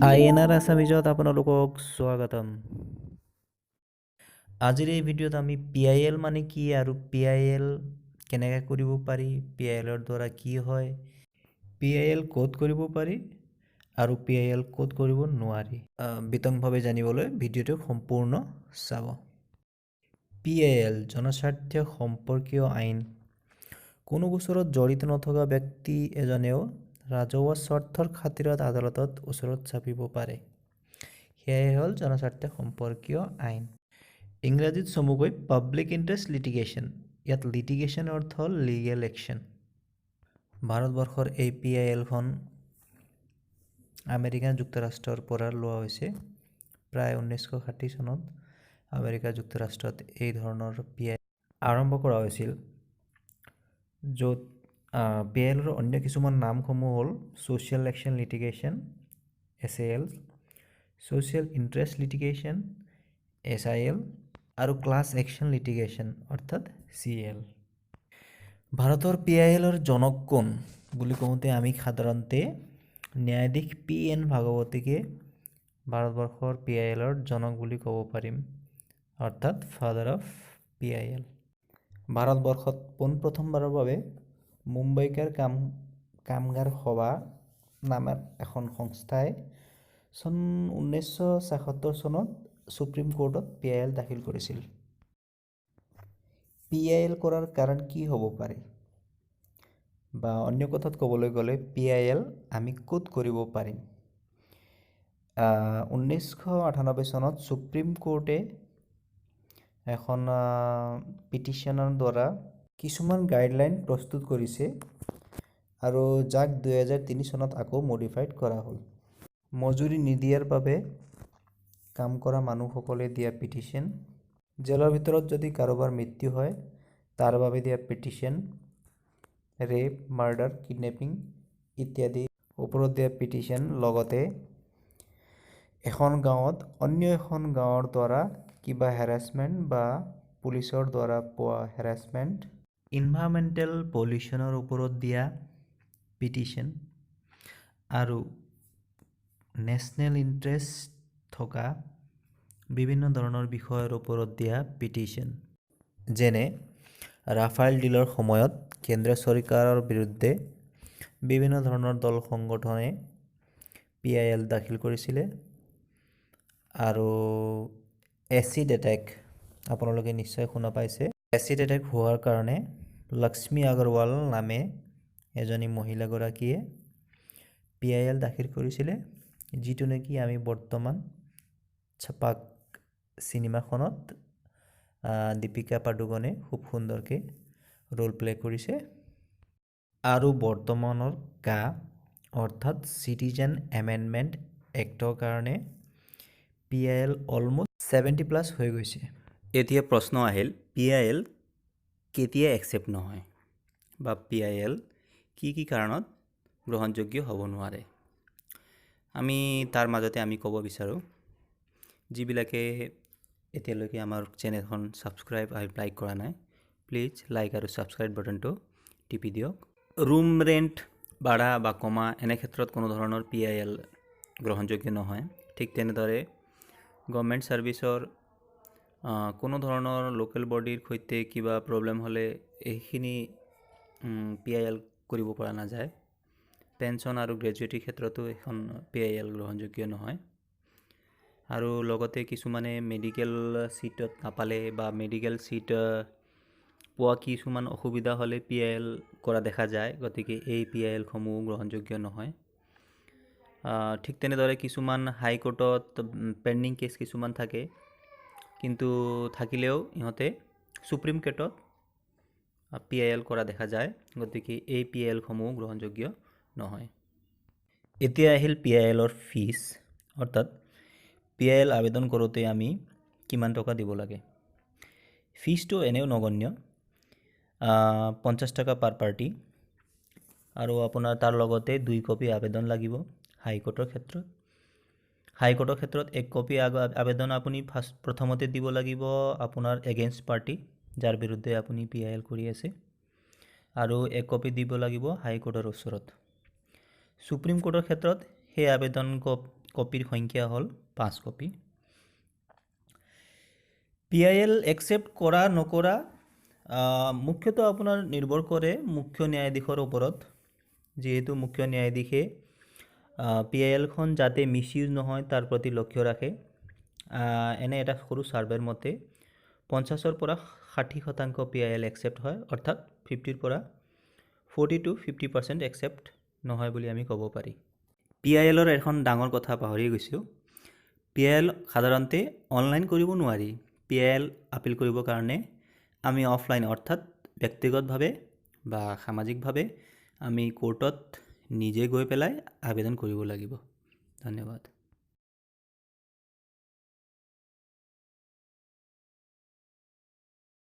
আই N R আছামিজত আপোনালোকক স্বাগতম। আজিৰ এই ভিডিঅ'ত আমি পি I L মানে কি আৰু পি I L কেনেকৈ কৰিব পাৰি, পি আই এলৰ দ্বাৰা কি হয়, পি I L ক'ত কৰিব পাৰি আৰু পি I L ক'ত কৰিব নোৱাৰি, বিতংভাৱে জানিবলৈ ভিডিঅ'টো সম্পূৰ্ণ চাব। পি I L জনস্বাৰ্থ সম্পৰ্কীয় আইন। কোনো গোচৰত জড়িত নথকা ব্যক্তি এজনেও ৰাজহুৱা স্বাৰ্থৰ খাতিৰত আদালতত ওচৰত চাপিব পাৰে, সেয়াই হ'ল জনস্বাৰ্থ সম্পৰ্কীয় আইন। ইংৰাজীত চমুকৈ পাব্লিক ইণ্টাৰেষ্ট লিটিগেশ্যন। ইয়াত লিটিগেশ্যন অৰ্থ হ'ল লিগেল একশ্যন। ভাৰতবৰ্ষৰ এই পি আই এলখন আমেৰিকা যুক্তৰাষ্ট্ৰৰ পৰা লোৱা হৈছে। প্ৰায় 1960 চনত আমেৰিকা যুক্তৰাষ্ট্ৰত এই ধৰণৰ পি আই আৰম্ভ কৰা হৈছিল, য'ত পি আই এলৰ অন্য কিছুমান নামসমূহ হ'ল Social Action Litigation, SAL, Social Interest Litigation, SIL আৰু ক্লাছ একশ্যন লিটিগেশ্যন অৰ্থাৎ চি এল। ভাৰতৰ পি আই এলৰ জনক কোন বুলি কওঁতে আমি সাধাৰণতে ন্যায়াধীশ পি এন ভাগৱতীকে ভাৰতবৰ্ষৰ পি আই এলৰ জনক বুলি ক'ব পাৰিম, অৰ্থাৎ father of P I L. ভাৰতবৰ্ষত পোনপ্ৰথমবাৰৰ বাবে মুম্বাইকাৰ কামগাৰ সভা নামৰ এখন সংস্থাই চন 1976 চনত সুপ্ৰিম কোৰ্টত পি I L দাখিল কৰিছিল। পি I L কৰাৰ কাৰণ কি হ'ব পাৰে বা অন্য কথাত ক'বলৈ গ'লে পি I L আমি ক'ত কৰিব পাৰিম? 1998 চনত সুপ্ৰিম কোৰ্টে এখন পিটিশ্যনৰ দ্বাৰা কিছুমান গাইডলাইন প্ৰস্তুত কৰিছে আৰু যাক 2003 চনত আকৌ মডিফাইড কৰা হ'ল। মজুৰি নিদিয়াৰ বাবে কাম কৰা মানুহসকলে দিয়া পিটিশ্যন, জেলৰ ভিতৰত যদি কাৰোবাৰ মৃত্যু হয় তাৰ বাবে দিয়া পিটিশ্যন, ৰেপ, মাৰ্ডাৰ, কিডনেপিং ইত্যাদি ওপৰত দিয়া পিটিশ্যন, লগতে এখন গাঁৱত অন্য এখন গাঁৱৰ দ্বাৰা কিবা হেৰাছমেণ্ট বা পুলিচৰ দ্বাৰা পোৱা হেৰাছমেণ্ট, ইনভাইৰমেণ্টেল পলিউশ্যনৰ ওপৰত দিয়া পিটিশ্যন আৰু নেশ্যনেল ইণ্টাৰেষ্ট থকা বিভিন্ন ধৰণৰ বিষয়ৰ ওপৰত দিয়া পিটিশ্যন, যেনে ৰাফাইল ডিলৰ সময়ত কেন্দ্ৰীয় চৰকাৰৰ বিৰুদ্ধে বিভিন্ন ধৰণৰ দল সংগঠনে পি I L দাখিল কৰিছিলে। আৰু এচিড এটেক আপোনালোকে নিশ্চয় শুনা পাইছে। এচিড এটেক হোৱাৰ কাৰণে লক্ষ্মী আগৰৱাল নামে এজনী মহিলাগৰাকীয়ে পি I L দাখিল কৰিছিলে, যিটো নেকি আমি বৰ্তমান ছপাক চিনেমাখনত দীপিকা পাডুকনে খুব সুন্দৰকৈ ৰোল প্লে কৰিছে। আৰু বৰ্তমানৰ কা অৰ্থাৎ চিটিজেন এমেণ্ডমেণ্ট এক্টৰ কাৰণে P I L almost 70+ হৈ গৈছে। এতিয়া প্ৰশ্ন আহিল, পি I L কেতিয়া একচেপ্ট নহয় বা পি I L কি কি কাৰণত গ্ৰহণযোগ্য হ'ব নোৱাৰে? আমি তাৰ মাজতে আমি ক'ব বিচাৰোঁ, যিবিলাকে এতিয়ালৈকে আমাৰ চেনেলখন ছাবস্ক্ৰাইব আৰু লাইক কৰা নাই, প্লিজ লাইক আৰু ছাবস্ক্ৰাইব বাটনটো টিপি দিয়ক। ৰুম ৰেণ্ট বাঢ়া বা কমা, এনে ক্ষেত্ৰত কোনো ধৰণৰ পি I L গ্ৰহণযোগ্য নহয়। ঠিক তেনেদৰে গভমেণ্ট ছাৰ্ভিচৰ কোনো ধৰণৰ লোকেল বডিৰ সৈতে কিবা প্ৰব্লেম হ'লে এইখিনি পি I L কৰিব পৰা নাযায়। পেঞ্চন আৰু গ্ৰেজুৱেটিৰ ক্ষেত্ৰতো এইখন পি I L গ্ৰহণযোগ্য নহয়। আৰু লগতে কিছুমানে মেডিকেল ছিটত নাপালে বা মেডিকেল ছিট পোৱা কিছুমান অসুবিধা হ'লে পি I L কৰা দেখা যায়। গতিকে এই পি আই এলসমূহ গ্ৰহণযোগ্য নহয়। ঠিক তেনেদৰে কিছুমান হাইকোৰ্টত পেণ্ডিং কেছ কিছুমান থাকে, কিন্তু থাকিলেও ইহঁতে সুপ্ৰিম কোৰ্টত পি I L কৰা দেখা যায়। গতিকে এই পি আই এলসমূহ গ্ৰহণযোগ্য নহয়। এতিয়া আহিল পি আই এলৰ ফিজ, অৰ্থাৎ পি I L আবেদন কৰোঁতে আমি কিমান টকা দিব লাগে। ফিজটো এনেও নগণ্য, 50 টকা পাৰ পাৰ্টি আৰু আপোনাৰ তাৰ লগতে 2 কপি আবেদন লাগিব হাইকোৰ্টৰ ক্ষেত্ৰত। হাইকোৰ্টৰ ক্ষেত্ৰত এক কপি আবেদন আপুনি ফাৰ্ষ্ট প্ৰথমতে দিব লাগিব আপোনাৰ এগেইনষ্ট পাৰ্টি, যাৰ বিৰুদ্ধে আপুনি পি I L কৰি আছে, আৰু এক কপি দিব লাগিব হাইকোৰ্টৰ ওচৰত। সুপ্ৰিম কোৰ্টৰ ক্ষেত্ৰত সেই আবেদন কপিৰ সংখ্যা হ'ল 5 কপি। PIL accept কৰা নকৰা মুখ্যতঃ আপোনাৰ নিৰ্ভৰ কৰে মুখ্য ন্যায়াধীশৰ ওপৰত। যিহেতু মুখ্য ন্যায়াধীশে PILখন যাতে মিছ ইউজ নহয় তাৰ প্ৰতি লক্ষ্য ৰাখে। এনে এটা সৰু ছাৰ্ভেৰ মতে 50ৰ পৰা 60% PIL accept হয়, অৰ্থাৎ 50ৰ পৰা 40 টু 50% একচেপ্ট নহয় বুলি আমি ক'ব পাৰি। PILৰ এখন ডাঙৰ কথা পাহৰি গৈছোঁ, PIL সাধাৰণতে অনলাইন কৰিব নোৱাৰি। PIL appeal কৰিবৰ কাৰণে আমি অফলাইন, অৰ্থাৎ ব্যক্তিগতভাৱে বা সামাজিকভাৱে আমি কোৰ্টত নিজে গৈ পেলাই আবেদন কৰিব লাগিব। ধন্যবাদ।